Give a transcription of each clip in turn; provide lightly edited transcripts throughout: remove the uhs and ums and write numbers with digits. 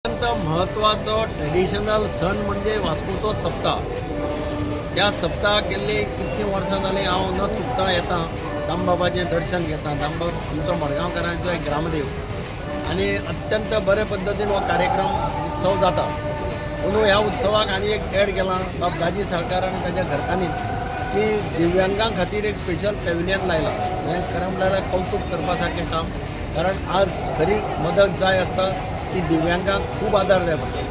अत्यंत म्हत्वाचो ट्रेडिशनल सण म्हणजे वास्कोचो सप्ताह. त्या सप्ताह केल्ले कितलीं वर्सां जालीं हांव न चुकता येता, दामबाबाचें दर्शन घेता. दामबाब आमचो मडगांवकारांचो एक ग्रामदेव आनी अत्यंत बरे पद्दतीन हो कार्यक्रम उत्सव जाता. अंदू ह्या उत्सवाक आनी एक एड केलां बाब दाजी साळकार आनी ताच्या घरकान्नीन की दिव्यांगां खातीर एक स्पेशल पेविलियन लायलां. हें खरें म्हणल्यार कौतूक करपा सारकें काम, कारण आज खरी मदत जाय आसता ती दिव्यांगांक खूब आदार जाय पडटा.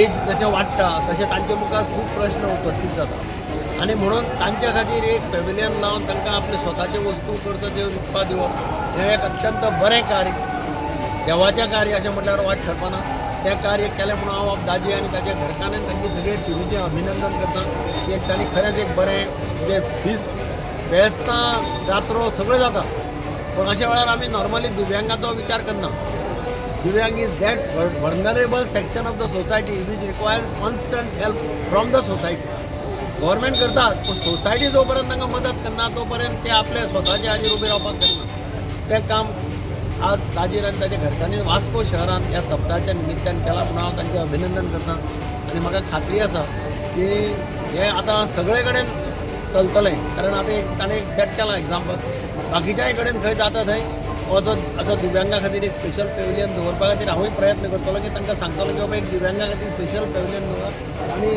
एज जशें वाडटा तशें तांचे मुखार खूब प्रश्न उपस्थीत जाता आनी म्हणून तांच्या खातीर एक पेविलियन लावन तांकां आपले स्वताच्यो वस्तू करता त्यो विकपा दिवप हें एक अत्यंत बरें कार्य, देवाचें कार्य अशें म्हटल्यार वायट ठरपाना. तें कार्य केलें म्हणून हांव दाजी आनी ताच्या घरकान्न आनी तांची सगळे टिमीचें अभिनंदन करता की एक तांणी खरेंच एक बरें जें फिस्त, फेस्तां, जात्रो सगळें जाता, पूण अशा वेळार आमी नॉर्मली दिव्यांगाचो विचार करना. दिव्यांग is that vulnerable section of the society which requires constant help from the society. Government करतात, पूण सोसायटी जो पर्यंत तांकां मदत करना तो पर्यंत ते आपले स्वताच्या हाजेर उबे रावपाक शकना. तें काम आज दाजीर आनी ताच्या घरच्यांनी वास्को शहरांत ह्या सप्ताहाच्या निमित्तान केलां म्हणून हांव तांचें अभिनंदन करता. आनी म्हाका खात्री आसा की हें आतां सगळे कडेन चलतलें, कारण आतां एक ताणें एक सेट केलां एग्जाम्पल. बाकीच्याय कडेन खंय जाता थंय वचत असो दिव्यांगा खातीर एक स्पेशल पेविलियन दवरपा खातीर हांवूय प्रयत्न करतलो की तांकां सांगतलो की बाबा, एक दिव्यांगा खातीर स्पेशल पेविलियन दवर आनी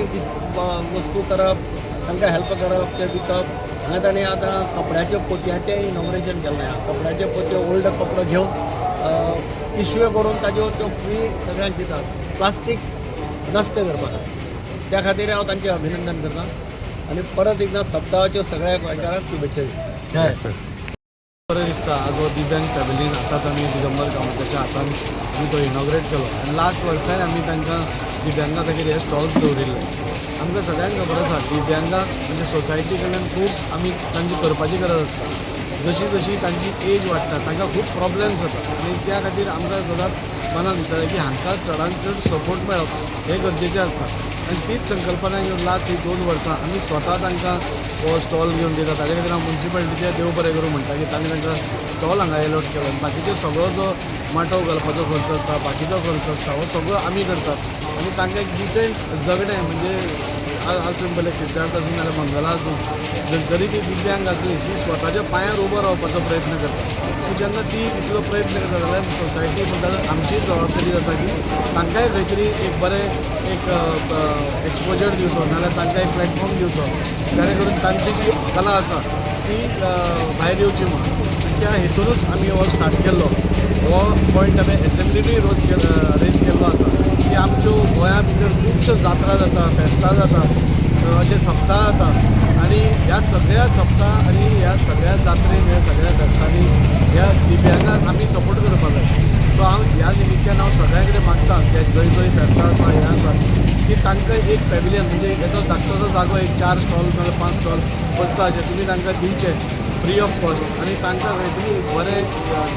वस्तू करप, तांकां हेल्प करप, ते विकप. हांगा तांणी आतां कपड्याच्यो पोतयांचें इनॉग्रेशन केल्लें आहा. कपड्याच्यो पोतयो, ओल्ड कपडो घेवन पिशव्यो करून ताज्यो त्यो फ्री सगळ्यांक दितात, प्लास्टीक नश्ट करपा खातीर. त्या खातीर हांव तांचें अभिनंदन करता आनी परत एकदां सप्ताहाच्यो सगळ्या गोंयकारांक शुभेच्छा दिता. बरें दिसता, आज हो दिव्यांग पॅविलियन आतांच आमी दिगंबर कामताच्या हातान आमी तो इनॉग्रेट केलो आनी लास्ट वर्साय आमी तांकां दिव्यांगा खातीर हे स्टॉल्स दवरिल्ले. आमकां सगळ्यांक खबर आसा, दिव्यांगाक म्हणजे सोसायटी कडल्यान खूब आमी तांची करपाची गरज आसता. जशी जशी तांची एज वाडटा, तांकां खूब प्रॉब्लम्स जाता आनी त्या खातीर आमकां सदांच मनाक दिसतालें की हांकां चडान चड सपोर्ट मेळप हें गरजेचें आसता. आनी तीच संकल्पना घेवन लास्ट ही 2 वर्सां आमी स्वता तांकां हो स्टॉल घेवन दिता. ताजे खातीर हांव मुन्सिपालिटीचें देव बरें करूं म्हणटा की तांणी तांकां स्टॉल हांगा एलॉट केलो आनी बाकीचो सगळो जो माटव घालपाचो खर्च आसता, बाकीचो खर्च आसता, हो सगळो आमी करतात. आनी तांकां एक डिसंट जगणें म्हणजे आज तुमी पळयलें, सिद्धार्थ आसूं नाल्यार मंगला आसूं, जरी ती दिव्यांग आसली, ती स्वताच्या पांयार उबो रावपाचो प्रयत्न करता. सो जेन्ना ती इतलो प्रयत्न करता जाल्यार सोसायटी म्हणटा आमची जबाबदारी जाता की तांकांय खंय तरी एक बरें एक एक्सपोजर दिवचो, नाल्यार तांकां एक प्लॅटफॉर्म दिवचो, जेणे करून तांची जी कला आसा ती भायर येवची म्हणून. आनी त्या हेतूनच आमी हो स्टार्ट केल्लो. हो पॉयंट आमी एसेंब्लिनूय रोज रेज केल्लो आसा की आमच्यो गोंया भितर खुबश्यो जात्रा जाता, फेस्तां जाता, अशे सप्ताह जाता आनी ह्या सगळ्या सप्ताह आनी ह्या सगळ्या जात्रेन, ह्या सगळ्या फेस्तांनी ह्या दिव्यांगाक आमी सपोर्ट करपाक जाय. सो हांव ह्या निमित्तान हांव सगळ्यां कडेन मागता की जंय जंय फेस्तां आसा, हें आसा की तांकां एक पॅविलियन म्हणजे येदो धाकटोसो जागो, एक चार स्टॉल नाल्यार पांच स्टॉल बसता अशें तुमी तांकां दिवचें फ्री ऑफ कॉस्ट आनी तांकां खंय तरी बरें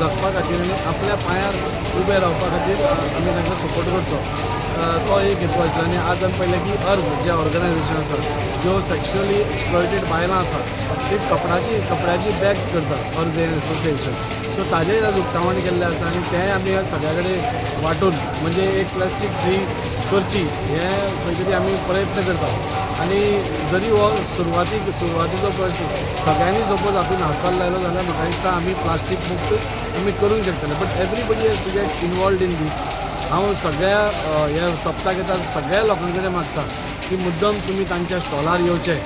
जगपा खातीर आनी आपल्या पांयार उबें रावपा खातीर आमी तांकां सपोर्ट करचो. तो एक हेतू आशिल्लो. आनी आज आमी पळयलें की अर्ज जें ऑर्गनायझेशन आसा, ज्यो सेक्शुअली एक्सप्लॉयटेड बायलां आसा, ती कपड्याची बॅग्स करता, अर्ज हें एसोसिएशन. सो ताजेर आज उक्तावण केल्लें आसा आनी तेंय आमी सगळ्या कडेन वांटून म्हणजे एक प्लास्टीक फ्री करची हें खंय तरी आमी प्रयत्न करता. आनी जरी हो सुरवातीचो प्रश्न, सगळ्यांनी सपोज हातून हातभार लायलो जाल्यार म्हाका दिसता आमी प्लास्टीक मुक्त आमी करूंक शकतले, but everybody has to get involved in this. हांव सगळ्या ह्या सप्ताक येता सगळ्या लोकां कडेन मागता की मुद्दम तुमी तांच्या स्टॉलार येवचे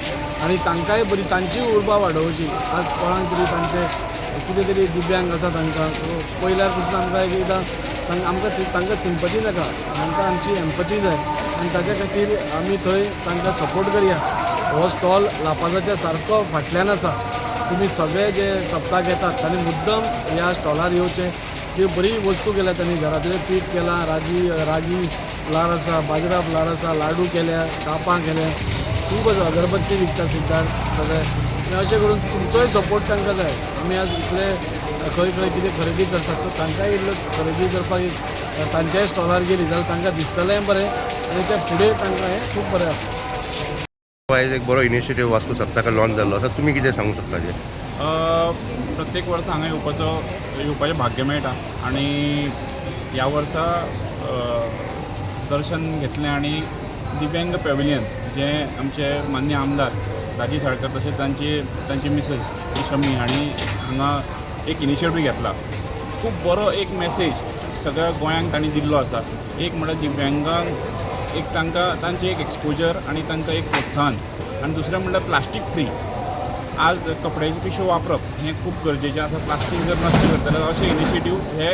आनी तांकांय बरी तांची उर्बा वाडोवची. आज कोणाक तरी तांचे कितें तरी दिव्यांग आसा तांकां, सो पयल्यार पसून आमकां एक एकदां आमकां तांकां सिंपती नाका, तांकां आमची एम्पती जाय आनी ताच्या खातीर आमी थंय तांकां सपोर्ट करया. हो स्टॉल लापाजाच्या सारको फाटल्यान आसा. तुमी सगळे जे सप्ताक येतात तांणी मुद्दम ह्या स्टॉलार येवचे. ती बरी वस्तू केल्या तांणी, घरांतलें पीठ केलां, रागी फ्लार आसा, बाजरा फ्लार आसा, लाडू केल्या, कापां केल्या, खूब आसा. अगरबत्ती विकता सिद्धार्थ सगळे. आनी अशें करून तुमचोय सपोर्ट तांकां जाय. आमी आज इतले खंय खंय कितें खरेदी करतात, सो तांकांय इल्लो खरेदी करपाक एक तांच्याय स्टॉलार गेली जाल्यार तांकां दिसतलेंय बरें आनी ते फुडें तांकां हें खूब बरें जाता. आयज एक बरो इनिशिएटीव वास्को सप्तका लॉन्च जाल्लो आसा. तुमी कितें सांगूंक शकता हाजेर? प्रत्येक वर्सा हांगा येवपाचें भाग्य मेळटा आनी ह्या वर्सा दर्शन घेतलें आनी दिव्यांग पॅविलियन जें आमचे मान्य आमदार दाजी साळकर तशेंच तांची तांची मिसेस शमी हांणी हांगा एक इनिशिएटीव घेतला. खूब बरो एक मॅसेज सगळ्या गोंयांक तांणी दिल्लो आसा. एक म्हणल्यार दिव्यांगांक एक तांकां तांचें एक एक्सपोजर आनी तांकां एक प्रोत्साहन आनी दुसरें म्हणल्यार प्लास्टीक फ्री. आज कपड्याची पिशव्यो वापरप हें खूब गरजेचें आसा. प्लास्टीक जर नश्ट करतले जाल्यार अशे इनिशिएटीव हे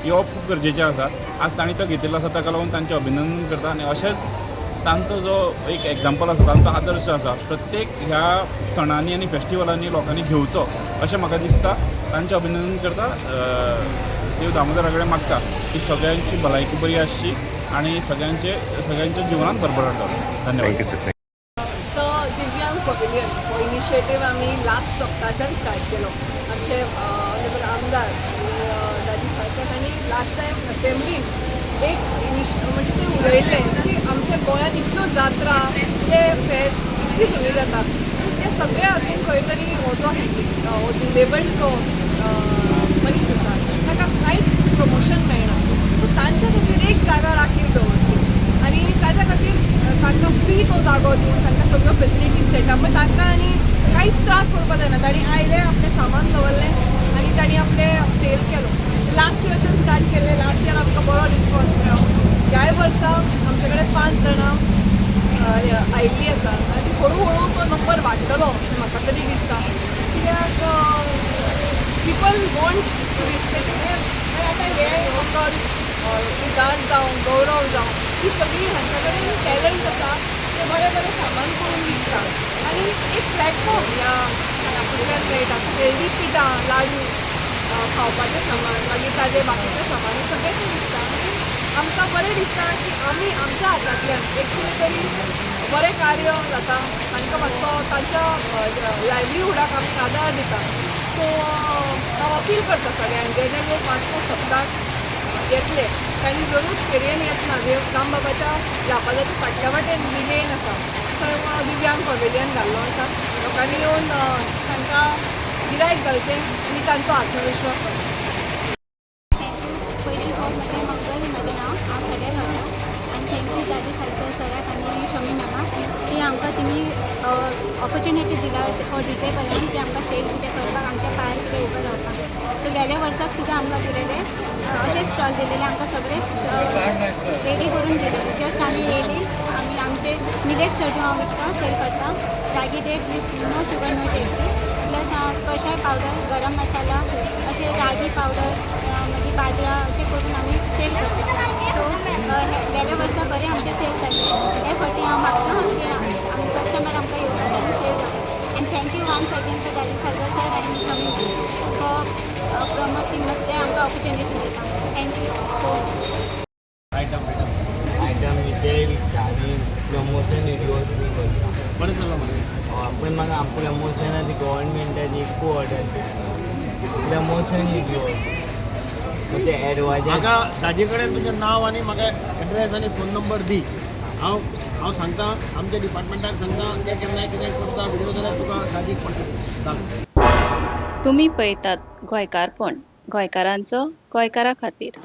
येवप खूब गरजेचें आसा. आज तांणी तो घेतिल्लो आसा, ताका लागून तांचें अभिनंदन करता आनी अशेंच तांचो जो एक एग्जाम्पल आसा, तांचो आदर्श आसा, प्रत्येक ह्या सणांनी आनी फेस्टिवलांनी लोकांनी घेवचो अशें म्हाका दिसता. तांचें अभिनंदन करता. देव दामोदरा कडेन मागता की सगळ्यांची भलायकी बरी आसची आनी सगळ्यांचे सगळ्यांच्या जिवनात भरभराट जावं. धन्यवाद. Thank you sir. तो दिव्यांग पवेलियन हो इनिशिएटीव आमी लास्ट सप्ताच्यान स्टार्ट केलो. आमचे ऑनरेबल आमदार दाजी साळकर हांणी लास्ट टायम असेंब्लीन एक इनिश म्हणजे ते उलयल्ले की आमच्या गोंयांत इतल्यो जात्रा, इतले फेस्त, इतली सगळी जाता, ते सगळे हातून खंय तरी हो जो हो डिजेबल्ड जो मनीस आसा ताका कांयच प्रमोशन मेळना. सो तांच्या खातीर एक जागा राखीव दवरची आनी ताच्या खातीर तांकां फ्री तो जागो दिवन तांकां सगळ्यो फेसिलिटीज सेटअप, पण तांकां आनी कांयच त्रास पडपाक जायना. तांणी आयले, आपलें सामान दवरलें आनी तांणी आपलें सेल केलो. लास्ट इयरच्यान स्टार्ट केल्लें. लास्ट इयर आमकां बरो रिस्पॉन्स मेळ्ळो. ह्याय वर्सा आमचे कडेन पांच जाणां आयिल्लीं आसा आनी हळू हळू तो नंबर वाडटलो अशें म्हाका तरी दिसता, कित्याक पिपल वॉन्ट टू डिस्प्ले. आतां हे अंकल सिद्धार्थ जावं, गौरव जावं, ही सगळीं हांच्या कडेन टॅलंट आसा. ते बरें बरें सामान करून विकता आनी एक प्लॅटफॉर्म ह्या हातूंतल्यान मेळटा. हेल्दी पिठां, लाडू, खावपाचें सामान, मागीर ताजें बाकीचें सामान सगळें ते विकता आनी आमकां बरें दिसता की आमी आमच्या हातांतल्यान एक कितें तरी बरें कार्य जाता. तांकां मातसो तांच्या लायवलीहुडाक आमी आदार दिता. सो हांव अपील करता सगळ्यांक, जे जे लोक वास्को सप्ताक येतले तांणी जरूर फेरयेन येतना दामबाबाच्या जापाजाच्या फाटल्या वाटेन लेन आसा, थंय दिव्यांग पवेलियन घाल्लो आसा. लोकांनी येवन तांकां गिरायक घालचें आनी तांचो आत्मविश्वास वाडोवचो. Thank you. पयलीं हो म्हजें मंगल म्हजें नांव. हांव सड्यार रावता आनी thank you दाजी साळकर सराक आनी शमी मॅमाक की आमकां तुमी ऑपॉर्च्युनिटी दिला फॉर डिजेबलांक की आमकां सेल कितें करपाक, आमच्या पांयार कितें उबें रावपाक. सो गेल्या वर्साक सुद्दां आमकां दिलेले अशेंच स्टॉल दिलेले. आमकां सगळें रेडी करून दिलेले. जस्ट आमी येयली. आमी आमचे मिलेट सड्डू हांव विकता, सेल करता. Ragi date with no sugar, no jaggery, plus कशाय पावडर, गरम मसाला, अशें रागी पावडर, मागीर बाजरा, अशें करून आमी सेल करता. सो गेल्या वर्सा बरें आमचें सेल जाल्लें. हे फावटी हांव मागता की आमी कस्टमर आमकां येवपाक आनी सेल जावं. And thank you once again to Daji Salkar sir आनी शमी फॉर प्रमोटींग ते आमकां ऑपॉर्च्युनिटी दिता. Thank you so item item item ते विकता आनी प्रमोशन व्हिडियोज बी करता. बरें चल्लां मरे. पण म्हाका प्रमोशनाची गव्हर्मेंटाची खूब ऑर्डर दिता, प्रमोशन व्हिडियोज ते एडवायज. म्हाका ताजे कडेन तुजें नांव आनी म्हाका एड्रेस आनी फोन नंबर दी. हांव हांव सांगता, आमच्या डिपार्टमेंटाक सांगता. ते केन्नाय कितें करता व्हिडियो जाल्यार तुका दाजीक कॉन्टेक्ट घाल. तुमी पळयतात गोंयकारपण, गोंयकारांचो गोंयकारा खातीर.